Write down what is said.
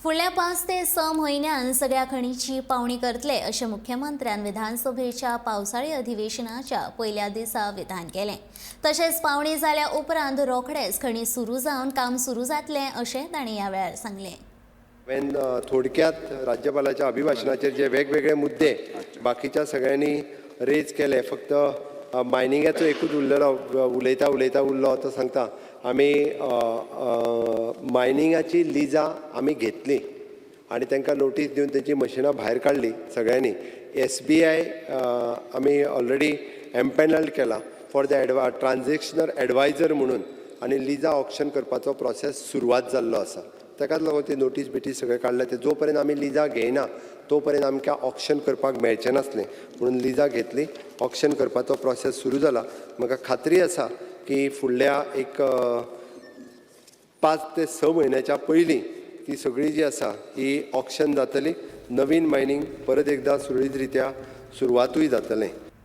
फुडल्या 5 ते 6 म्हयन्यान सगळ्या खणीची पावणी करतले अशें मुख्यमंत्र्यान विधानसभेच्या पावसाळी अधिवेशनाच्या पयल्या दिसा विधान केलें. तशेंच पावणी जाल्या उपरांत रोखडेच खणी सुरू जावन काम सुरू जातलें अशें तांणी ह्या वेळार सांगलें. हांवें थोडक्यात राज्यपालाच्या अभिभाशणाचेर जे वेगवेगळे मुद्दे बाकीच्या सगळ्यांनी रेज केले, फक्त मायनिंगाचो एकूच उरलेलो, उलयता उलयता उरलो. तो सांगता, आमी मायनिंगाची लिजां आमी घेतली आनी तांकां नोटीस दिवन तेंची मशिनां भायर काडली सगळ्यांनी. एसबीआय आमी ऑलरेडी एम्पॅनल्ड केला for the transactional adviser म्हणून आनी लिजां ऑक्शन करपाचो प्रोसेस सुरवात जाल्लो आसा. ताकाच लागून ती नोटीस बिटीस सगळें काडले ते. जो पर्यंत आमी लिजां घेयना तो पर्यंत आमकां ऑक्शन करपाक मेळचें नासलें, म्हणून लिजां घेतली, ऑक्शन करपाचो प्रोसेस सुरू जाला. म्हाका खात्री आसा की फुडल्या एक 5 ते 6 म्हयन्याच्या पयलीं ती सगळी जी आसा ही ऑक्शन जातली, नवीन मायनींग परत एकदां सुरळीत रित्या सुरवातूय जातलें.